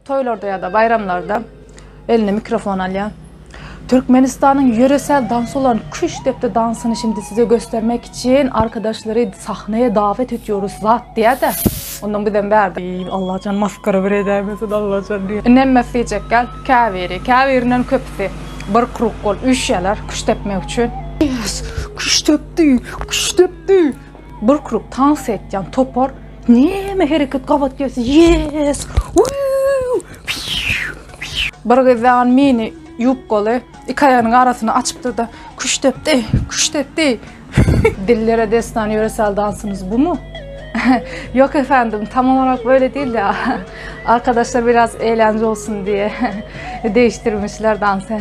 Toýlarda ýa-da baýramlarda eline mikrofon alýar. Türkmenistanyň ýöresel dansy bolan küştdepdi dansyny şimdi size göstermek için arkadaşlary sahnaya davet ediyoruz zat diýýär-de. Ondan bizem bärde. Eý, Allajan maskara bir edäýmesin, Allajan diýýär. Indi hemmesi diýjek gel, käbiri, käbirinden köpüsi bir krug bolup üýşýärler küşt depmek üçin. Yes, küştdepdi, küştdepdi. Bir krug tans etýän topar näme hereket gabat gelse yes! Bir gyz dagan mini ýubkaly iki aýagynyň arasyny açypdyr-da, küştdepdi, küştdepdi. Dillere destan ýöresel dansyňyz bumu? Yok efendim, tam olarak böyle değil de arkadaşlar biraz eğlence olsun diye değiştirmişler dansı.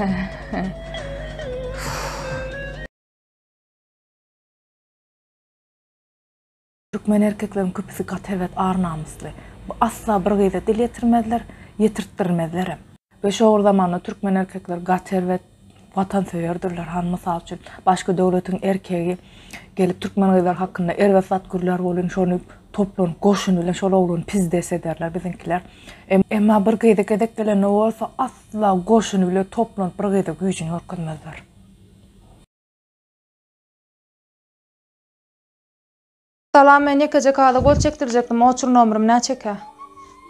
Türkmen erkekleriň köpüsi gaty erbet ar-namysly. Bu asla bir gyza dil ýetirmezler, ýetirtdirmezlerem. We şo bir zamanda türkmen erkekleri gaty erbet watansöýerdirler. Han mysal üçin başga döwletiň erkegi gelip türkmen gyzlary hakynda erbet zat gürlär welin şony toplanyp goşun bilen şol oglany pizdes ederler biziňkiler. Emma bir gyza gezek gelende bolsa asla goşuny bile toplanyp bir gyza güýjüni görkezmezler. Salam men ýekeje kaza gol çekdirjekdim oçur nomrym näçekä?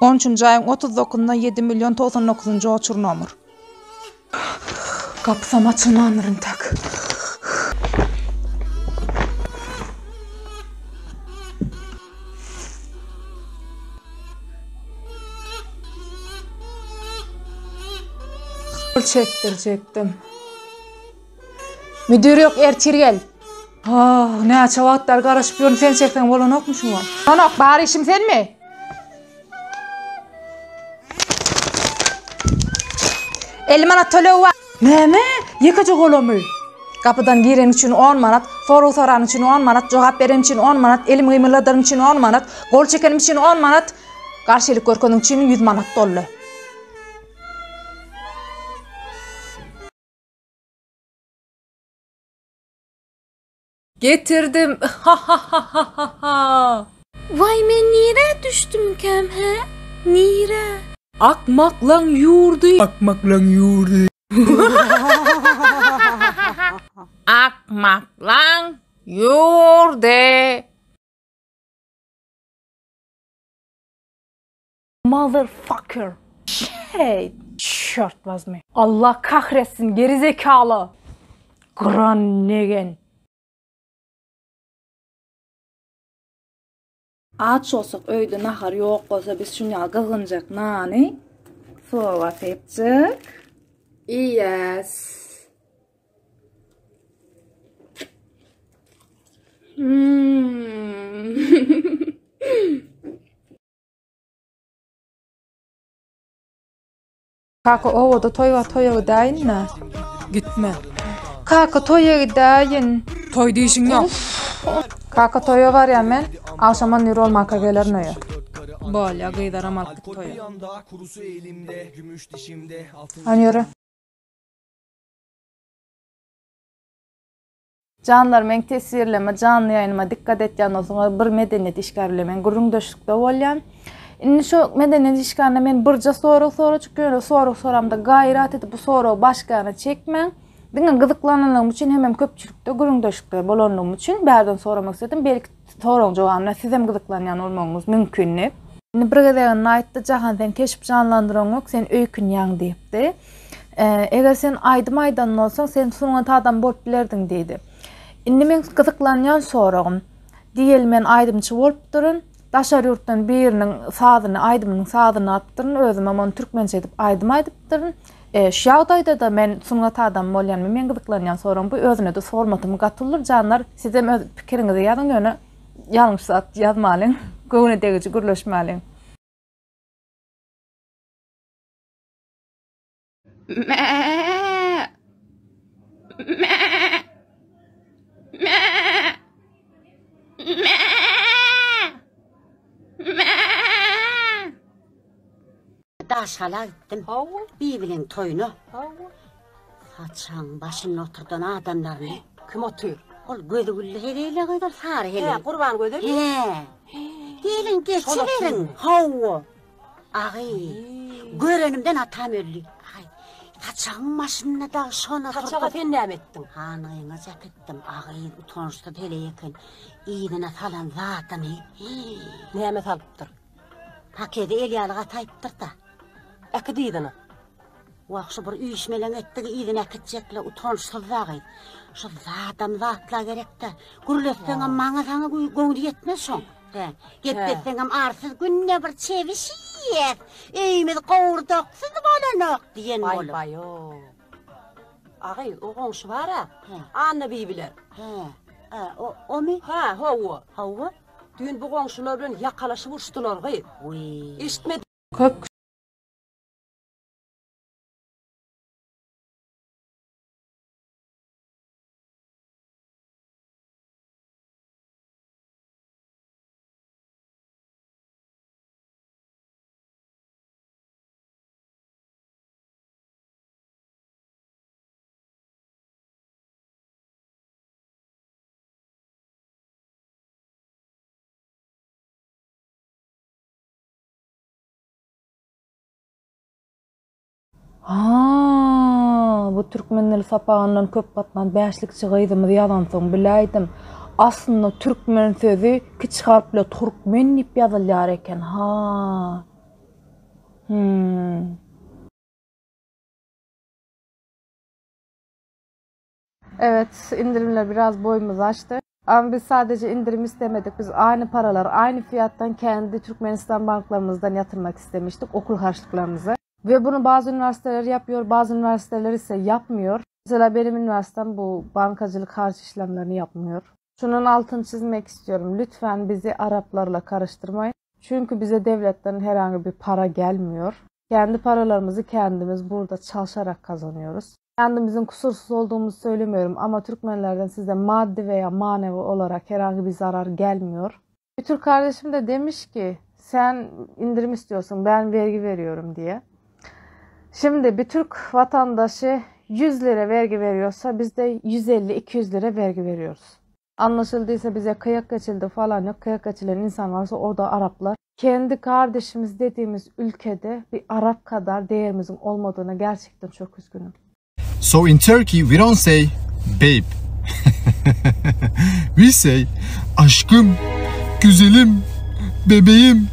On üçünji aýyň 39 dokuzynda 7 milýon 99-njy oçur nomur. Gapysam açylmandyr intäk. Gol çekdirjekdim. Müdür ýok ertir gel. Ah, näçe wagt bäri garaşyp ýörün, sen çekseň bolanokmy şuňa? Bolanok, bar işim senmi? 50 manat töleg bar. Näme? Ýekeje golamy? Gapydan giren üçin 10 manat, sorag soran üçin 10 manat, jogap beren üçin 10 manat, elim gymyldadyrym üçin 10 manat, gol çekenim üçin 10 manat, garşylyk görkezeniň üçin 100 manat doldy. Getirdim. Ha-ha-ha-ha-ha. Waý men nirä düşdümkäm hä? Nirä? Akmaklaň ýurdy. Akmaklaň ýurdy. Akmaklaň ýurdy. Mother fucker. Shit. Çört wazmy. Allah kahretsin geri zekaly. Gran negen. Aç bolsak öýde nahar ýok bolsa biz şun ýaly gyzgynjak nany suwa basypjyk iýýäs. Hmm. Kaka obada toý bar toýa gidäýin-dä. Gitme. Kaka toýa gidäýin. Toý diýşiň ýok. Kaka toýa barýan men. Agşam on bir bolmanka gelerin öýe. Bolýa gyzlaram alyp git toýa. Hany ýöre. Janlar meň teswirlerime janly ýaýynyma dikkat etýän bolsaňyz bir medeniýet işgäri bilen men gürrüňdeşlikde bolýan. Indi şu medeniýet işgärine men birje sorag sorajak ýöne sorag soramda gaýrat edip bu soragy başga ýana çekmäň. Diňe gyzyklananlygym üçin hemem köpçülikde gürrüňdeşlikde bolanlygym üçin bärden soramak istedim. Belki Soragyň jogabyna sizem gyzyklanýan bolmagyňyz mümkindi. Indi bir gezeginde aýtdy, Jahan sen keşp janlandyraňok, sen öýkünýäň diýipdi. Eger sen aýdym aýdan bolsaň, sen sungat adamy bolup bilerdiň diýdi. Indi meň gyzyklanýan soragym, diýeli men aýdymçy bolupdyryn, daşary ýurtdan biriniň sazyny, aýdymynyň sazyny alypdyryn, özümem ony türkmençe edip aýdym aýdypdyryn. Şu ýagdaýda-da men sungat adamy bolýanmy? Meň gyzyklanýan soragym bu. Özüne-de hormatym gaty uludyr janlar. Sizem öz pikiriňizi ýazyň ýöne ýalňyş zat ýazmalyň. Göwne degiji gürleşmäliň. Mä! Mä! Mä! Mä! Mä! Daşgala gitdim. Hawa. Bibileň toýuna. Hawa. Saçagyň başynda oturdan adamlaryny. Kim otyr? Ol gözi gülli heleýle gyz ol sary heleý. Hä, Gurban gözel? Hä. Geliň geçiberiň. Hawa. Agy, görenimden atam öldi. Agy, saçagyň başynda dagy şony oturdyp. Saçaga sen näme etdiň? Hanyňa äkitdim. Agy, utançsyz heleý eken. Yzyna salan zadyny. Näme salypdyr? Pakedi el ýaly gataýypdyr-da. Äkit yzyna. Wah, şu bir üýşmeleň etdigi yzyna äkitjekle, utançsyz dagy. Şu zadam zatla gerekdä. Gürletseňem maňa saňa göwni ýetmez şoň. Hä, gepletseňem arsyz günde bir çebiş iýýäs. Öýümiz gowurdaksyz bolanok diýen bolup. Baý-baý-o. Agy, o goňşy bar-a, Anna bibiler. Hä, o, omy? Hä, hawa. Hawa. Düýn bu goňşular bilen ýakalaşyp uruşdylar gyz. Wiý. Eşitmediňmi? Köp Ha, bu türkmen dili sapagyndan köp gatnan bäşlikçi gyzymyz ýazansoň biläýdim. Aslynda türkmen sözi kiçi harp bilen turkmen diýip ýazylýar eken. Ha. Hmm. Evet, indirimler biraz boýumyzy aşdy. Ama biz sadece indirim istemedik. Biz aynı paralar, aynı fiyattan kendi Türkmenistan banklarımızdan yatırmak istemiştik okul harçlıklarımızı. Ve bunu bazı üniversiteler yapıyor, bazı üniversiteler ise yapmıyor. Mesela benim üniversitem bu bankacılık harç işlemlerini yapmıyor. Şunun altını çizmek istiyorum. Lütfen bizi Araplarla karıştırmayın. Çünkü bize devletten herhangi bir para gelmiyor. Kendi paralarımızı kendimiz burada çalışarak kazanıyoruz. Kendimizin kusursuz olduğumuzu söylemiyorum ama Türkmenlerden size maddi veya manevi olarak herhangi bir zarar gelmiyor. Bir Türk kardeşim de demiş ki sen indirim istiyorsun ben vergi veriyorum diye. Şimdi bir Türk vatandaşı 100 lira vergi veriyorsa biz de 150-200 lira vergi veriyoruz. Anlaşıldıysa bize kıyak geçildi falan yok. Kıyak geçilen insan varsa o da Araplar. Kendi kardeşimiz dediğimiz ülkede bir Arap kadar değerimizin olmadığına gerçekten çok üzgünüm. So in Turkey we don't say babe. we say aşkım, güzelim, bebeğim,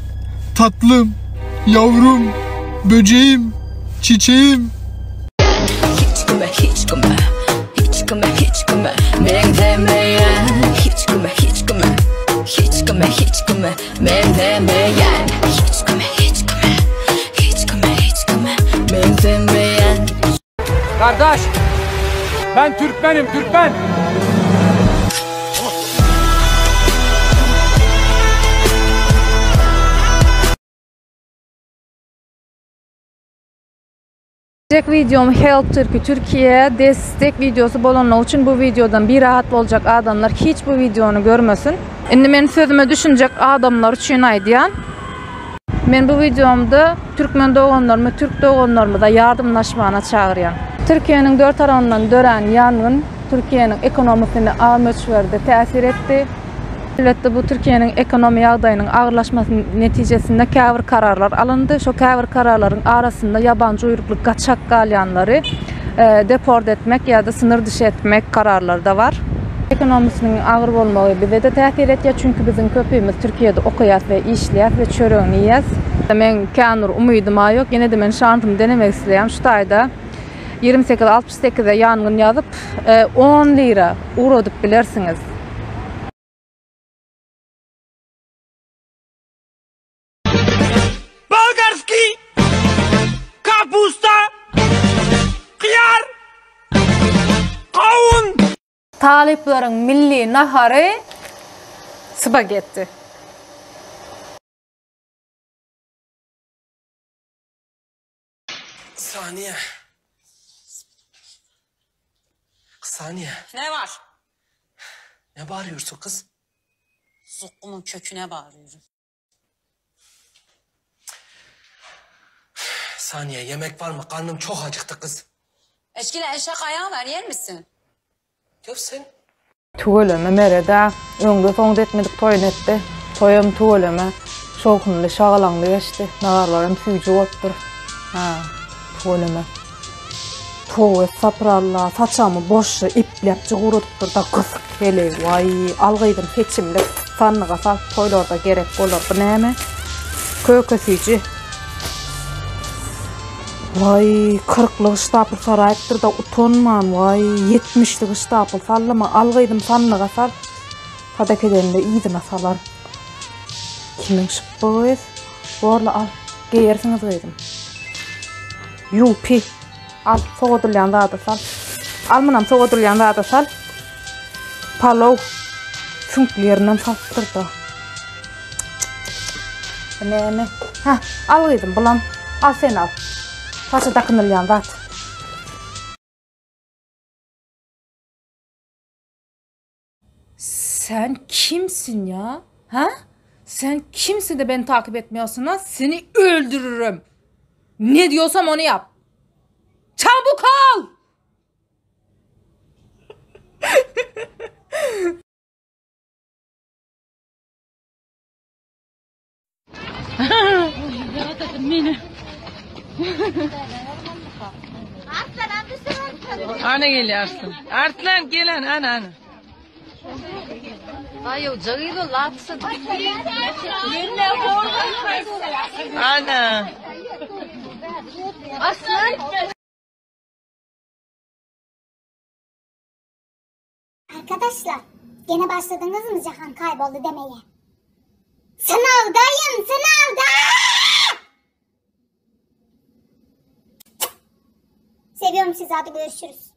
tatlım, yavrum, böceğim, çiçeğim. Hiç kime hiç kime Hiç kime hiç kime Meňzemeýän Hiç kime hiç kime Hiç kime hiç kime Meňzemeýän Hiç kime hiç kime Hiç kime hiç kime Meňzemeýän Kardeş, ben Türkmenim, Türkmen. Geljek wideom Help Turkey Türkiýe destek wideosy bolanlygy üçin bu wideodan birahat boljak adamlar hiç bu wideony görmesin. Indi men sözüme düşünjek adamlar üçin aýdýan. Men bu wideomda türkmen doganlarymy türk doganlarymyza ýardymlaşmana çagyrýan. Türkiýäniň dört tarabyndan dörän ýangyn Türkiýäniň ekonomisine agyr möçberde täsir etdi. Elbetde bu Türkiýäniň ekonomi ýagdaýynyň agyrlaşmasy netijesinde käbir kararlar alyndy. Şo käbir kararlaryň arasynda ýabanjy uýrukly gaçak galýanlary deport etmek ýa-da synyr dyşy etmek kararlary-da bar. Ekonomisiniň agyr bolmagy bize-de täsir etýär, çünki biziň köpimiz Türkiýede okaýas we işleýäs we çöregini iýýäs. Meň kän bir umydym-a ýok, ýene-de men şansymy denemek isleýän şu taýda. 28 68-e ýangyn ýazyp, on lira ugradyp bilersiňiz. Bolgarskiý kapusta, hyýar, gawun. Talyplaryň milli nahary spagetti. Saniye. Saniye. Ne var? Ne bağırıyorsun kız? Zukkumun köküne bağırıyorum. Saniye yemek var mı? Karnım çok acıktı kız. Eşkile eşek ayağı var yer misin? Ya sen Tüweleme Mered-ä öňde soňda etmedik toýuny etdi. Toýam tüweleme. Şowhunly, şagalaňly geçdi. Naharlar hem süýji bolupdyr. Hä, tüweleme. Toba estapyralla, saçagymy boşja epläpje guradypdyr-da gysyk heleý. Waý, al gyzym seçimlik, sandyga sal, toýlarda gerek bolar. Bu näme? Köke süýji. Waý, kyrklyk ştapl saraýypdyr-da utanman, waý, ýetmişlik ştapl sallama, al gyzym sandyga sal. Sadaka edende yzyna salar. Kimiň şypby gyz? Borla al. Geýersiňiz gyzym. Ýupi. Al, sowadylýan zada sal. Al munam sowadylýan zada sal. Palow. Süňkli ýerinden salypdyr-da. Bu näme? Hä, al gyzym, bulam. Al sen al. Saça dakynylýan zat. Sen kimsin ya? Ha? Sen kimsin de beni takip etmiyorsun ha? Seni öldürürüm. Ne diyorsam onu yap. Çabuk ol! Ana gelýär Arslan. Arslan gelen ana ana. Ana. Arkadaşlar gene başladınız mı Cihan kayboldu demeye? Sınavdayım sınavda! Seviyorum sizi hadi görüşürüz.